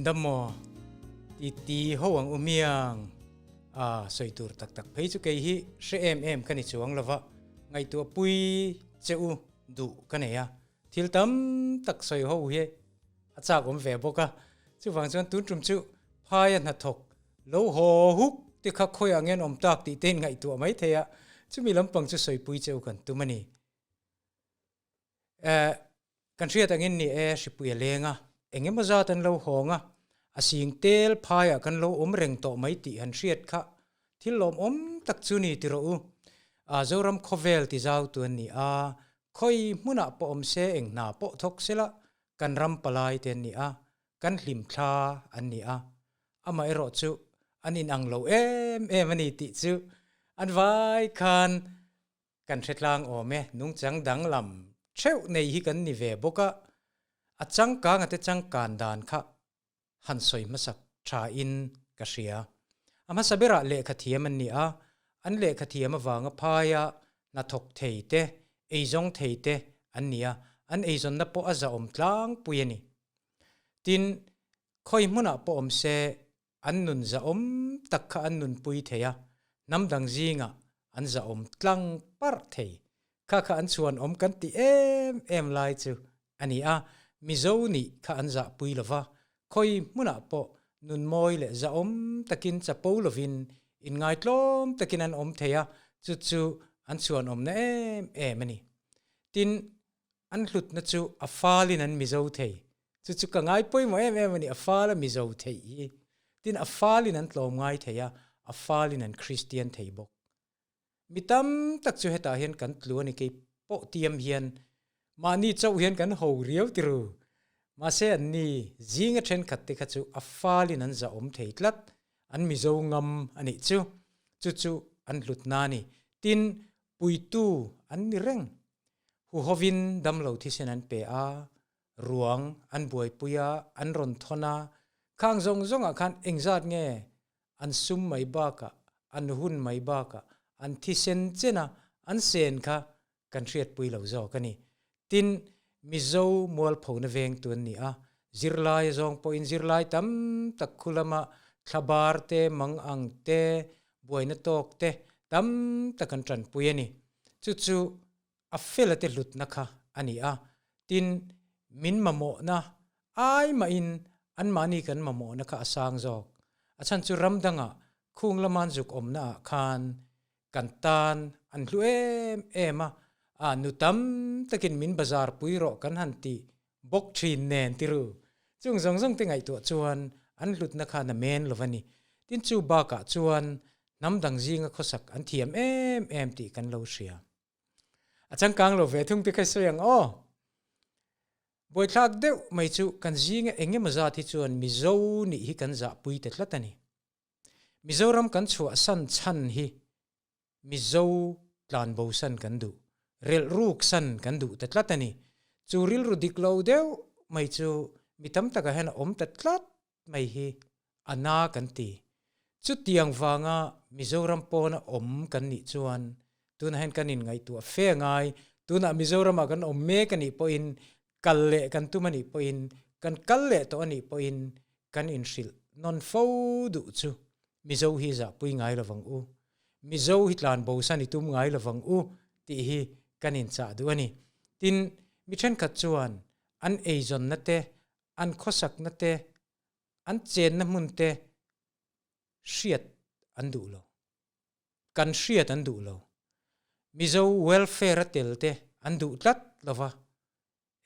Indam maw? Titi ho ang u miang. A sawi tur tak tak phei chu kei hi hre em em ka ni chuang lova, ngaihtuah pui che u duh ka nei a, thil tam tak sawi ho hi a chak awm ve bawk a, chuvang chuan tun tum chu phaia hnathawk lo haw huk te kha khawiah nge an awm tak tih te in ngaihtuah mai thei a, chumi lampang chu sawipui che u kan tum a ni. Eh, kan hriat angin ni e, hripui a leng a, eng emaw zat an lo hawng a, a sing tel phaiah kan lo awm reng tawh mai tih han hriat kha thil lawmawm tak chu ni ti rawh u. A Zoram khawvel ti zau tu an ni a, khawi hmunah pawh awm se eng hna pawh thawk sela kan ram palai te an ni a, kan hlim thla an ni a, amaherawh chu an inang lo em em a ni tih chu an vai khan Kan hretlang awm e, nungchang danglam theuh nei hi kan ni ve bawk a, a changkang ate changkan dan kha han sawi hmasak tha in ka hria. A hmasa berah lehkha thiam an ni a, an lehkha thiam avanga phaia hnathawk thei te, eizawng thei te an ni a, an eizawnna pawh a zahawm tlangpui a ni. Tin, khawi hmunah pawh awm se An nun zahawm tak kha an nunpui thei a, hnam dang zingah an zahawm tlang parh thei. Kha kha an chhuanawm kan ti em em lai chu a ni a, Mizo nih kha an zahpui lo va, khawi hmunah pawh nun mawi leh zahawm takin chapo lovin inngaitlawm takin an awm thei a, chu chu an chhuanawmna em em a ni. Tin, an hlutna chu a falin an Mizo thei. Chu chu ka ngai pawimawh em em a ni, a fal a Mizo theih hi. Tin, a falin an tlawm ngai thei a, a falin an Kristian thei bawk. Mi tam tak chu hetah hian kan tlu a ni, kei pawh tiam hian mahni chauh hian kan ho riau ti ru. Mahse an ni zinga thenkhat te kha chu a falin an zahawm thei tlat, an Mizo ngam a nih chu. Chu chu an hlutna a ni. Tin, puitu an ni reng. Huhovin damlo thisen an pe a, ruang an buaipui a, an rawn thawn a, khang zawng zawngah khan engzat nge an sum mai bakah, an hun mai bakah, an thisen chen a, an sen kha kan hriatpui lo zawk a ni. Tin, Mizo mualphona vengtu an ni a, zirlai a zawng pawhin zirlai tam tak khu lama thlabar te, mangang te, buaina tawk te tam tak an tanpui a ni. Chu chu a fela te hlutna kha a ni a, tin, min mamawhna ai mahin anmahni kan mamawhna kha a sang zawk. A chhan chu ram dangah khung lama an zuk awmna ah khan kan tan an hlu em em a, a nu tam takin min bazar pui rawh kan han ti bawk thin nen ti ru. Chung zawng zawng te ngaihtuah chuan an hlutna khan a men lo a ni. Tin chu bakah chuan hnam dang zinga khawsak an thiam em em tih kan lo hria. A changkang lo ve thung te kha sawi ang aw. Buaithlak deuh mai chu kan zinga eng emaw zat hi chuan Mizo nih hi kan zahpui ta tlat a ni. Mizoram kan chhuahsan chhan hi Mizo tlanbosan kan duh, relhruksan kan duh ta tlat a ni. Chu rilru dik lo deuh mai chu mi tam takah hian a awm ta tlat mai hi a na kan ti. Chutiang vanga Mizoram pawna awm kan nih chuan tunah hian kan inngaihtuah fe ngai, tunah Mizoramah kan awm mek a nih pawhin kal leh kan tum a nih pawhin, kan kal leh tawh a nih pawhin kan inhrilh nawn fo duh chu Mizo hi zahpui ngai lovang u, Mizo hi tlan bosan i tum ngai lovang u tih hi kan inchah duh a ni. Tin, mi thenkhat chuan an eizawnna te, an khawsakna te, an chenna hmun te hriat an duh lo. Kan hriat an duh lo. Mizo welfare a tel te an duh tlat lova,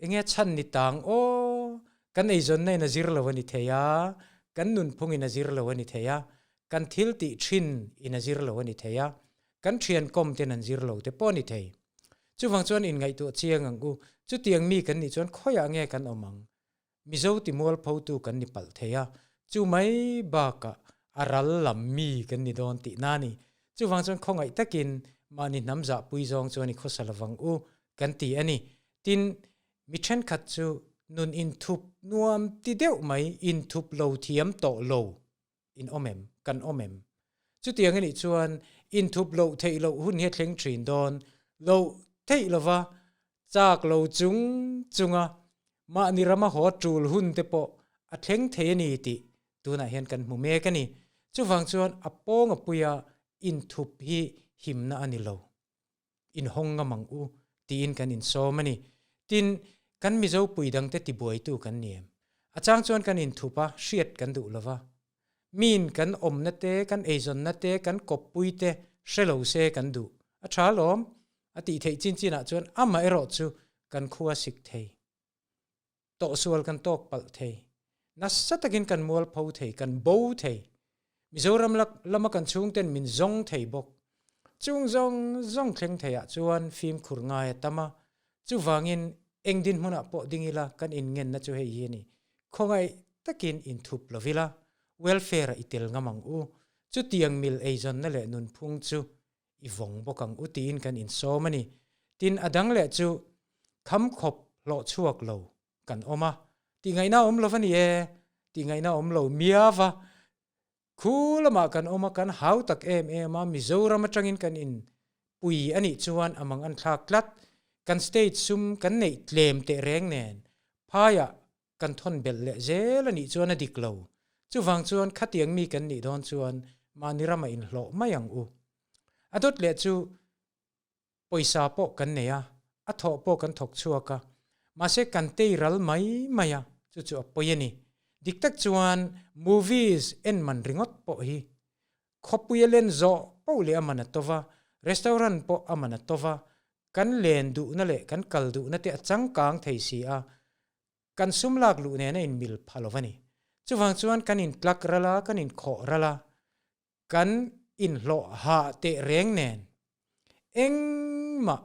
Enge chhan ni tang aw, kan eizawnna in a zir lo a ni thei a, kan nunphung in a zir lo a ni thei a, kan thil tih thin in a zir lo a ni thei a, kan thian kawm ten an zir lo te pawh a ni thei. Chuvang chuan inngaihtuah chiang ang u, chutiang mi kan nih chuan khawiah nge kan awm ang? Mizo ti mualphotu kan ni palh thei a, chu mai bakah a ral lam mi kan ni dawn tihna a ni. Chuvang chuan khawngaih takin mahni hnam zahpui zawng chuan i khawsa lovang u kan ti a ni. Tin, mi thenkhat chu nun inthup nuam ti deuh mai inthup lo thiam tawh lo in awm em? Kan awm em? Chutiang a nih chuan inthup loh theih loh hun hi a thleng thin dawn loh theih lova chak lo chung chunga mahni rama haw tul hun te pawh a thleng thei a ni tih tunah hian kan hmu mek a ni. Chuvang chuan a pawng a puia inthup hi himna a ni lo. Inhawng ngam ang u tiin kan insawm a ni. Tin, kan Mizo pui dangte tibuaitu kan ni em? A chang chuan kan inthup a, hriat kan duh lo va. Miin kan awmna te, kan eizawnna te, kan kawppui te hre lo se kan duh. A tha alawm, a tih theih chin chinah chuan amaherawh chu kan khua sik thei. Tawhsual kan tawk palh thei. Nasa takin kan mualpho thei, kan bo thei. Mizoram lama kan chhungten min zawng thei bawk. Chung zawng zawng thleng theiah chuan fimkhur ngai a tam a, chuvangin eng dinhmunah pawh ding ila kan inngenna chu hei hi a ni. Khawngaih takin inthup lo ila, welfare-ah i tel ngam ang u. Chutiang mil eizawnna leh nunphung chu i vawng bawk ang u tiin kan insawm a ni. Tin, a dang leh chu kham khawp hlawh chhuak lo kan awm a, tihngaihna a awm lo va ni e, tihngaihna a awm lo miau va, khu lamah kan awm a, kan hau tak em em a, Mizoram atangin kan in pui a nih chuan a mang an thlak tlat, kan state sum kan neih tlem teh reng nen phaiah kan thawn belh leh zel a nih chuan a dik lo. Chuvang chuan khatiang mi kan nih dawn chuan mahni ramah inhlawh mai ang u. A dawt leh chu pawisa pawh kan nei a, a thawh pawh kan thawk chhuak a, mahse kan tei ral mai mai a, chu chu a pawi a ni. Dik tak chuan movies en man ringawt pawh hi khawpui a len zawh poh leh a man a to va, restaurant pawh a man a to va, kan len duhna leh kan kal duhna te a changkang thei si a, Kan sum lak luh nen a inmil pha lo a ni. Chuvang chuan kan intlak ral a, kan inkhawh ral a, kan inhlawh hah teh reng nen engmah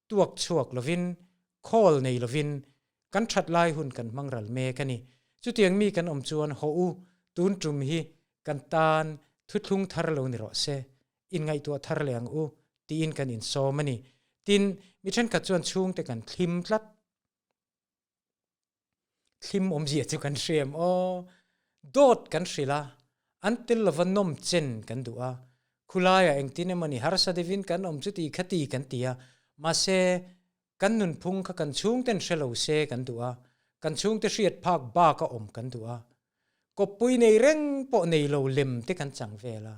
tuak chhuak lovin, khawl nei lovin kan that lai hun kan hmang ral mek a ni. Chutiang mi kan awm chuan haw u, tun tum hi kan tan thuthlung thar lo ni rawh se, inngaihtuah thar leh ang u tiin kan insawm a ni. Tin, mi thenkhat chuan chhungte kan thlim tlat. Thlim awmzia chu kan hriam aw. Dawt kan hrilh a, an tel lova nawm chen kan duh a. Khulaiah engtin emaw ni harsa deuhin kan awm chuti khati kan ti a, mahse kan nunphung kha kan chhungten hre lo se kan duh a, kan chhungte hriat phak bak a awm kan duh a. Kawppui nei reng pawh nei lo lem te kan chang vel a,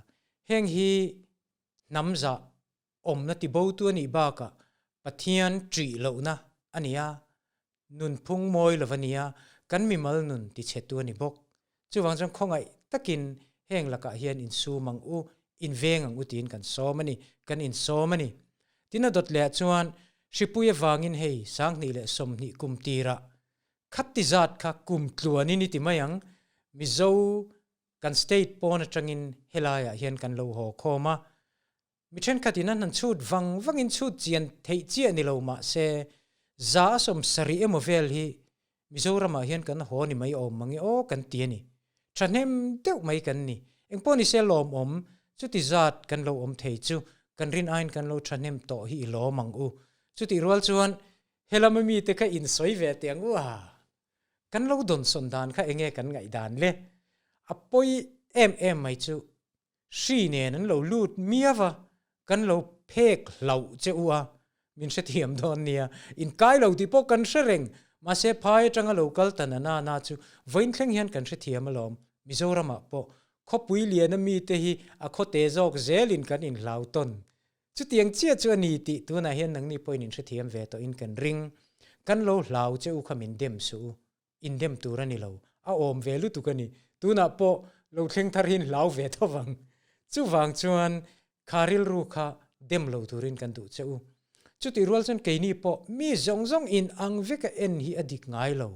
heng hi hnam zah awmna tibotu a nih bakah Pathian ṭih lohna a ni a, nunphung mawi lo a ni a, kan mimal nun tichhetu a ni bawk. Chuvang chuan khawngaih takin heng lakah hian insum ang u, inveng ang u tiin kan sawm a ni, kan insawm a ni. Tin a dawt lehah chuan hripui avangin hei 2020 kum tirah khati zat kha kum tluanin i ti mai ang, Mizo kan state pawn atangin helaiah hian kan lo haw khawm a, Mi thenkhatin an han chhut vang vangin chhut chian theih chiah ni lo mah se, 170 emaw vel hi Mizoramah hian kan haw ni mai awm mange aw kan ti a ni. Thahnem deuh mai kan ni. Engpawh ni se lawmawm, chuti zat kan lo awm thei chu kan rin aiin kan lo thahnem tawh hi i lawm ang u. Chutih rual chuan helam a mite kha insawi ve teh ang u a. Kan lo dawnsawn dan kha enge kan ngaihdan le? A pawi em em mai chu Hri nen an lo lut miau a, kan lo phek hlauh che u a, min hrethiam dawn nia. Inkai lo tih pawh kan hre reng, mahse phai atanga lo kal ta na na na chu vawiin thleng hian kan hrethiam alawm. Mizoramah pawh khawpui liana mite hi a khawte zawk zelin kan inhlau tawn. Chutiang chiah chu a ni tih tunah hian nangni pawhin in hrethiam ve tawhin kan ring. Kan lo hlau che u kha min dem suh u. Indem tur a ni lo, a awm ve lutuk a ni. Tunah pawh lo thleng thar hian hlau ve tho vang. Chuvang chuan kha rilru kha dem lo turin kan duh che u. Chutih rual chuan keini pawh mi zawng zawng in ang veka en hi a dik ngai lo.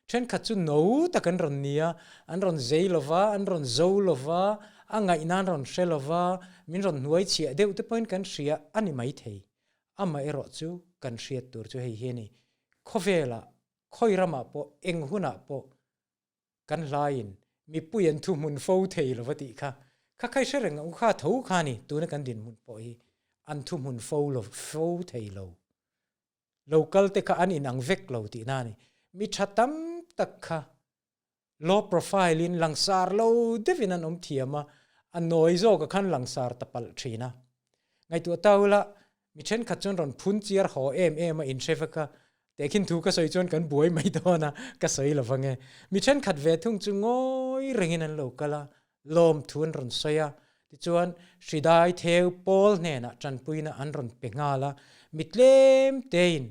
Thenkhat chu no tak an rawn ni a, an rawn zei lo va, an rawn zo lo va, a ngaihna an rawn hre lo va, min rawn hnuai chhiah deuh te pawhin kan hria a ni maithei. Amaherawh chu kan hriat tur chu hei hi a ni. Khawvelah Khawi ramah pawh eng hunah pawh kan hlaiin mipui an thuhmun fo thei lo va tih kha kha khai hre reng ang u kha tho kha ni tuna kan dinhmun pawh hi an thuhmun fo lo fo thei lo. Local te kha an inang vek lo tihna a ni. Mi tha tam tak kha low profile in langsar lo deuhin an awm thiam a, a nawi zawk a khan langsar ta palh thin a. Ngaihtuah ta ula, mi thenkhat chuan rawn phun chiar haw em em a inhre vek a. Tehkhin thu ka sawi chuan kan buai mai dawn a, ka sawi lo vang e. Mi thenkhat ve thung chu ngawi rengin an lo kal a, lawmthu an rawn sawi a. Tichuan, Hridai Theu Pawl hnenah tanpuina an rawn pe nghal a, mi tlem tein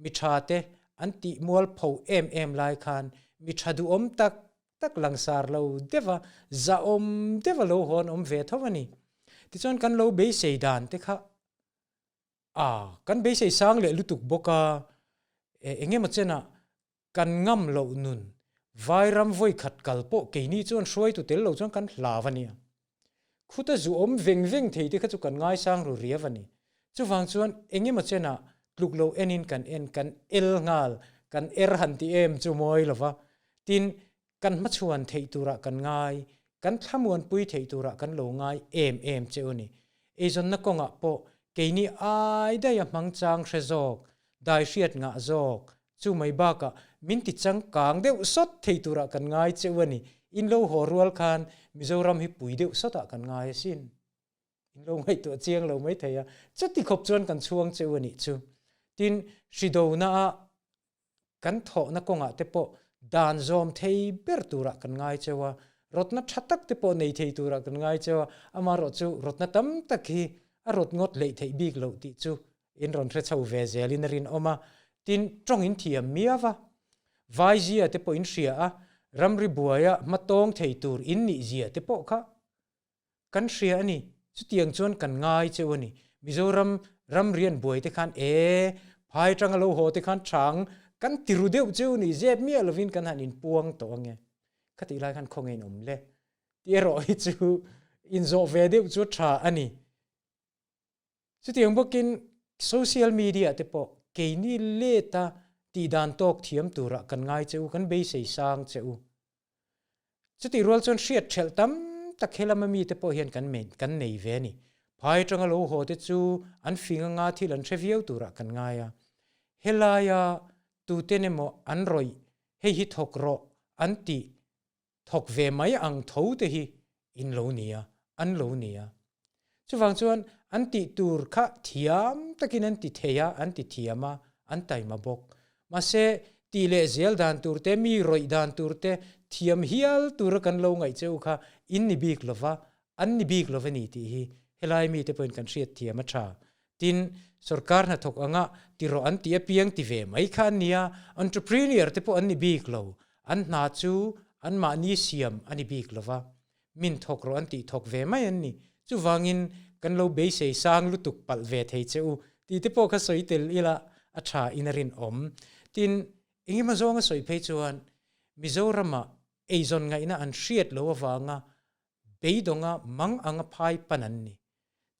mi tha te an tih mual pho em em lai khan mi tha duhawm tak tak langsar lo deuh a, zahawm deuh a lo hawn awm ve tho a ni. Tichuan kan lo beisei dan te kha a kan beisei sang leh lutuk bawk a, eng emaw chenah kan ngam loh nun Vairam vawi khat kal pawh keini chuan hruaitu tel lo chuan kan hlav a nia. Khuta zu awm veng veng thei te kha chu kan ngaisang ru riau a ni. Chuvang chuan eng emaw chenah tluk lo enin kan en kan el nghal, kan er han ti em chu mawi lo va. Tin, kan hmachhuan theih turah kan ngai, kan thlamuanpui theih turah kan lo ngai em em che u ni. Eizawnna kawngah pawh keini ai daih a hmang chang hre zawk, dai hriat ngah zawk, chu mai bakah min ti changkang deuh sawt thei turah kan ngai che u a ni. In lo haw rual khan Mizoram hi pui deuh sawtah kan ngai asin. In lo ngaihtuah chiang lo mai thei a, chuti khawp chuan kan chhuang che u a nih chu. Tin, hridona ah kan thawhna kawngah te pawh dan zawm thei ber turah kan ngai cheu a, rawtna tha tak te pawh nei thei turah kan ngai cheu a, amaherawh chu rawtna tam tak hi a rawt ngawt hleih theih bik loh tih chu in rawn hre chho ve zelin a rinawm a, tin tawng in thiam miau a, vaizia te pawh in hria a, ramri buaia hmatawng thei tur in nihzia te pawh kha Kan hria a ni. Chutiang chuan kan ngai cheu a ni. Mizoram ramrian buai te khan e, phai tanga lo haw te khan chang kan ti ru deuh cheu ni, zep miah lovin kan han inpuang tawh ange. Khatih lai khan khawnge in awm le? Tih erawh hi chu inzawh ve deuh chu tha a ni. Chutiang bawkin social media te pawh keini leta tihdan tawk thiam turah kan ngai che u, kan beisei sang che u. Chutih rual chuan hriat ṭhelh tam tak he lama mite pawh hian kan kan nei ve a ni. Phai aṭanga lo haw te chu an fing anga thil an hre viau turah kan ngai a. Helaia tuten emaw an rawih hei hi thawk rawh an tih thawk ve mai ang tho te hi in lo ni a, an lo ni a. Chuvang chuan an tih tur kha thiam takin an ti thei a, an ti thiam a, an taima bawk. Mahse, tih leh zel dan tur te, mi rawih dan tur te thiam hial tura kan lo ngaih che u kha in ni bik lo va, an ni bik lo va ni tih hi helai mite pawhin kan hriat thiam a tha. Tin, sorkar hnathawk anga ti rawh an tih apiang ti ve mai kha an ni a, entrepreneur te pawh an ni bik lo, an hna chu anmahni siam a ni bik lo va, min thawk rawh an tih thawk ve mai an ni. Chuvangin kan lo beisei sang lutuk palh ve thei che u tih te pawh kha sawi tel ila a tha in a rinawm. Tin, engemaw zawnga sawi phei chuan Mizorama eizawn ngaihna an hriat lo avanga beidawnga mang anga phai pan an ni.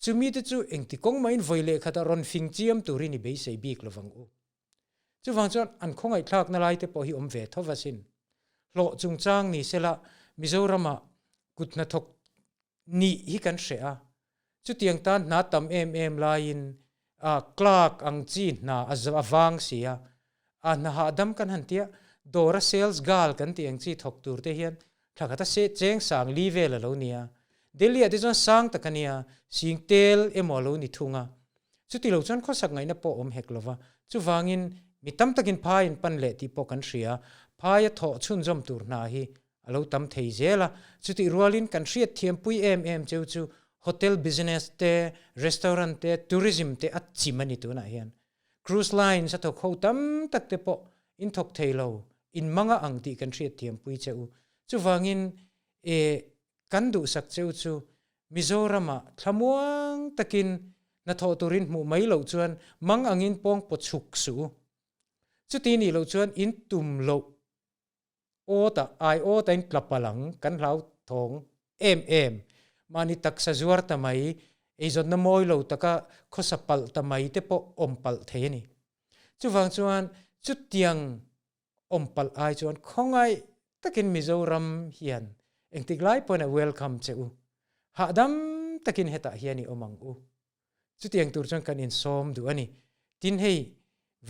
Chumi te chu engti kawng mahin vawi leh khatah rawn fing chiam turin i beisei bik lovang u. Chuvang chuan an khawngaihthlakna lai te pawh hi awm ve tho va sin. Hlawh chungchang ni sela Mizorama kut hnathawk nih hi kan hreh a, chutiang tan hna tam em em laiin clerk ang chi hna a vang si a, a hna hahdam kan han tia, dawra sales girl kan tih ang chi thawk tur te hian thla khat a cheng sang li vel a lo nia. Delhi ah te chuan sang tak a nia, sing tel emaw a lo ni thung a. Chuti lo chuan khawsak ngaihna pawh awm hek lo va, chuvangin mi tam takin phai an pan leh tih pawh kan hria. Phai a thawh chhunzawm tur hna hi a lo tam thei zel a, chutih rualin kan hriat thiampui em em cheu chu hotel business te, restaurant te, tourism te a chim a ni tunah hian. Cruise lines a thawk ho tam tak te pawh in thawk thei lo, in manga ang tih kan hriat thiampui che u. Chuvangin e kan duhsak cheu chu Mizoramah thlamuang takin hnathawh turin hmuh mai loh chuan mang angin pawng paw chhuk suh u. Chuti nih loh chuan in tum loh awt ah ai awt a in tla palh ang kan hlau thawng em em. Mahni taksa zuar ta mai, eizawnna mawi lo taka khawsa palh ta mai te pawh awm palh thei a ni. Chuvang chuan chutiang awm palh ai chuan khawngaih takin Mizoram hian engtik lai pawhin a welcome che u. Hahdam takin hetah hian i awm ang u. Chutiang tur chuan kan insawm duh a ni. Tin hei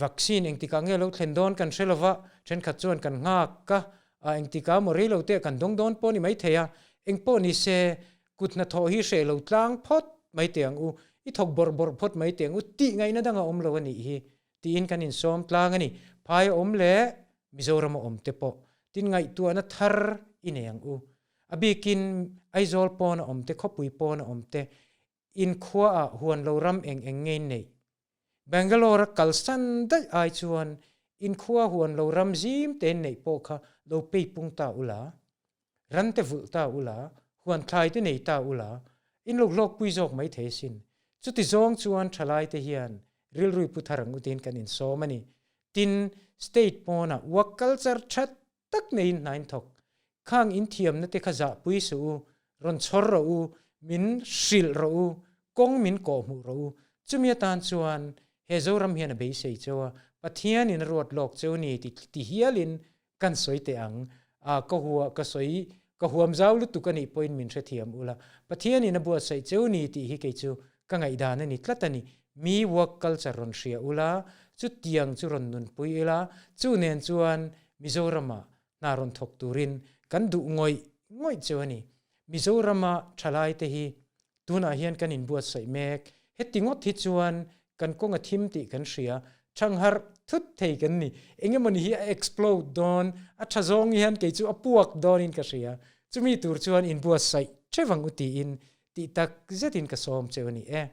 vaccine engtikah nge lo thlen dawn kan hre lova, thenkhat chuan kan nghak a, a engtikah maw rei lo te kan dawng dawn pawh ni maithei a, engpawh ni se kut hnathawh hi hreh lo tlang phawt mai teh ang u, i thawk bawrh bawrh phawt mai teh ang u tih ngaihna dang a awm lo a nih hi. tiin kan insawm tlang a ni. Phai a awm leh Mizoram a awm te pawh tin ngaihtuahna thar i nei ang u. A bikin Aizawl pawn a awm te, khawpui pawn a awm te, inkhuaah huan lo ram eng eng nge in neih? Bangalore a kalsan daih ai chuan inkhua huan lo ram zim te in neih pawh kha lo peipung ta ula, ran te vulh ta ula, huan thlai te nei ta ula, in lo hlawkpui zawk mai thei asin. Chuti zawng chuan thalai te hian rilrui pu thar ang utin kan insawm a ni. Tin, state pawnah work culture tha tak neiin hnain thawk. Khang inthiamna te kha zahpui suh u, rawn chhawr rawh u, min hrilh rawh u, kawng min kawhhmuh rawh u. Chumi atan chuan he Zoram hian a beisei cheu a, Pathianin a ruat lawk cheu ni ti ti hialin kan sawi teh ang. A, ka hua, ka sawi, ka huam zau lutuk a nih pawhin min hrethiam ula, Pathianin a buatsaih cheu ni tih hi kei chu ka ngaihdan a ni tlat a ni. Mi work culture rawn hria ula, chutiang chu rawn nunpui ila, chu nen chuan Mizorama hna rawn thawk turin kan duh ngawih ngawih cheu a ni. Mizorama thalaite hi tunah hian kan inbuatsaih mek. Heti ngawt hi chuan kan kawng a thim tih kan hria. Thangharh thut thei kan ni. Engemawni hi a explode dawn, a tha zawng hian kei chu a puak dawnin ka hria. Chumi tur chuan inbuatsaih thevang u tiin tih tak zetin ka sawm cheu a ni e.